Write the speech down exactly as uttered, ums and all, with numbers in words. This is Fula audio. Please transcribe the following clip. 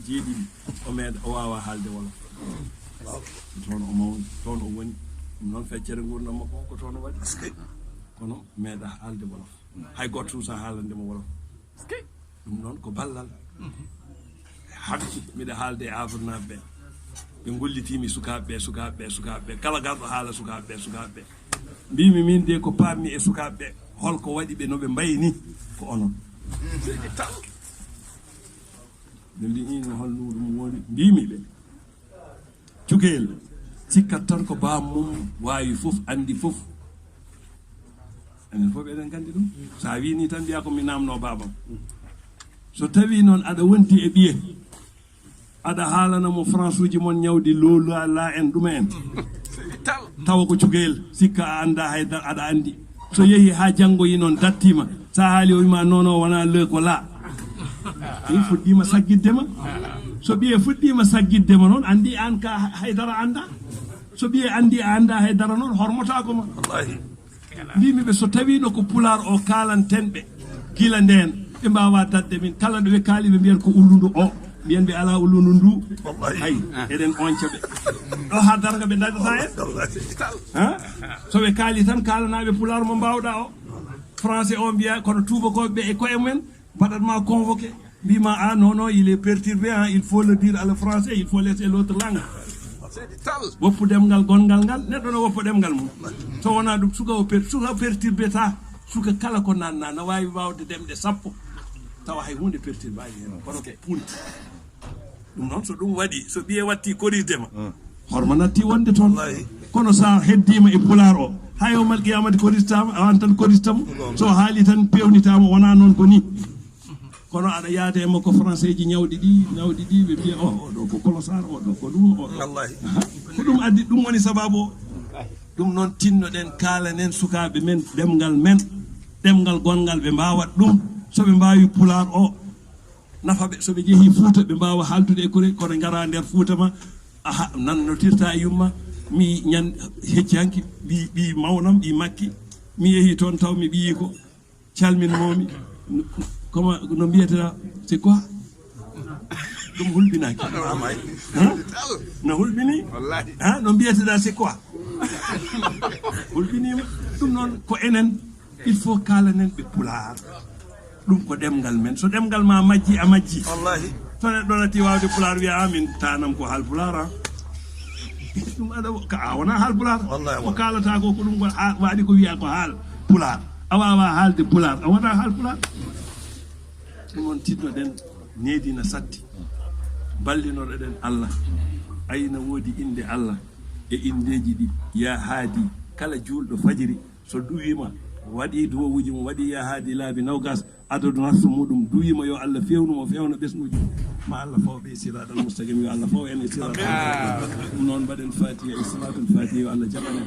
Jeeɗiɗi, o meeɗa, o waawaa haalde wolof. Toon o mawni, toon o woni. Ɗum noon, feccere nguurndam makko ko toon o waɗi. Kono meeɗaa haalde wolof. Hay gooto suusaa haalande mo wolof. Ɗum noon ko ballal. Habti, miɗa haalde e Aafriknaaɓe ɓe. Ɓe ngollitiimi sukaaɓe ɓe, sukaaɓe ɓe, sukaaɓe ɓe. Kala garɗo haala sukaaɓe ɓe, sukaaɓe ɓe. Mbiimi miin de ko paammi e sukaaɓe ɓe, holko waɗi ɓe no ɓe mbayi ni, ko onon. Ɓe mbii, "Iin, hol ɗum woni?" Mbiimi ɓe, "Cukeel, sikkat tan ko baam mum waawi fof, anndi fof." Enen fof eɗen nganndi ɗum. So a wii nii tan, mbiyaa ko mi naamnoo baabam. So tawii noon aɗa wonti e ɓiye, aɗa haalana mo France uji mon ñawɗi, loo, la, la en, ɗuma en. Tawa ko cukeel, sikka a anndaa hay dara, aɗa anndi. So yehii haa janngoyi noon, dattiima, so a haalii o wiima, "Non, non, wonaa le, ko la." Ɗum fuɗɗiima saggitde ma. So ɓiye fuɗɗiima saggitde ma noon, anndi aan ka hay dara anndaa. So ɓiye anndi a anndaa hay dara noon, hormotaako ma. Wallaahi. Mbiimi ɓe, so tawiino ko pulaar o kaalanten ɓe gila ndeen, ɓe mbaawaa daɗde min. Kala ɗo ɓe kaali, ɓe mbiyan ko ullundu o. Mbiyan ɓe alaa ullundu ndu. Wallaahi. Hay, eɗen oñca ɓe. Ɗo haa darnga ɓe ndaɗata en. Wallaahi. Ha? So ɓe kaali tan, kaalanaa ɓe pulaar mo mbaawɗaa o. Français o mbiya, kono tuubakooɓe ɓe e koye mumen mbaɗat ma convoqué. Mbii ma, "Ah, non, non, il est perturbé, hein, il faut le dire à le français, il faut laisser l'autre langue." Woppu ɗemngal gonngal ngal, neɗɗo no woppa ɗemngal mum. So wonaa ɗum, suka o per-, suka perturbé ta, suka kala ko nanna, na waawi waawde ɗemɗe sappo, tawa hay huunde perturbaani heen, kono ko punti. Ɗum noon, so ɗum waɗi, so ɓiye watti korisde ma, horma natti wonde toon. Wallaahi. Kono so a heddiima e pulaar o, haa yawmal qiyaamati koristaama, a wawan tan korista mo. So o haali tan peewnitaama, wonaa noon ko nii. Kono aɗa yaada e makko français ji ñawɗi ɗi, ñawɗi ɗi, ɓe mbiya, "Oh, oɗo ko kolosar, oɗo ko ɗum, oɗo." Wallaahi. Aha. Ko ɗum addi, ɗum woni sababu o. Ɗum noon tinnoɗen, kaalanen sukaaɓe men, ɗemngal men, ɗemngal gonngal, ɓe mbaawat ɗum. So ɓe mbaawi pulaar o, nafa ɓe. So ɓe njehii Fuuta, ɓe mbaawa haaldude e kore, kono ngara nder Fuuta ma, aha, nannotirta e yumma, mi ñan hecci hanki, ɓi, ɓi mawnam, ɓi makki, mi yehii toon taw mi ɓiyii ko. Calmin momi. Comment, no mbiyetee, c'est quoi? Ɗum hulɓinaaki. Hein? No hulɓini? Wallahi. Hein? No mbiyetee, c'est quoi? Hulɓiniima. Ɗum noon ko enen, il faut kaalanen ɓe pulaar. Ɗum ko ɗemngal men. So ɗemngal ma majji, a majji. Wallahi. So neɗɗo natti waawde pulaar, wiya, "Ah, min tanam ko haal pulaar, ah." Ɗum aɗa wo-, ka a wonaa haal pulaar. Wallahi, ko wallahi. Kaalata ko, ko ɗum ko a waɗi ko wiya ko haal pulaar. A waawaa haalde pulaar, a wonaa haal pulaar. Ɗum on tinnoɗen, needi na satti. Ballinoɗen Allah. Ayna woodi innde Allah e inndeeji ɗi. Ya haadi kala juulɗo fajiri, so duwiima, waɗi duwawuuji mum, waɗi ya haadi laabi nogas, adadu nafsu muɗum, duwiima yo Allah feewnu mo, feewna ɓesnguuji. Ma Allah faw ɓe siraatal mustaqim, yo Allah faw en e siraatal mustaqim. Ɗum noon mbaɗen Fatiha e salaatul Fatiha, yo Allah jaɓan en.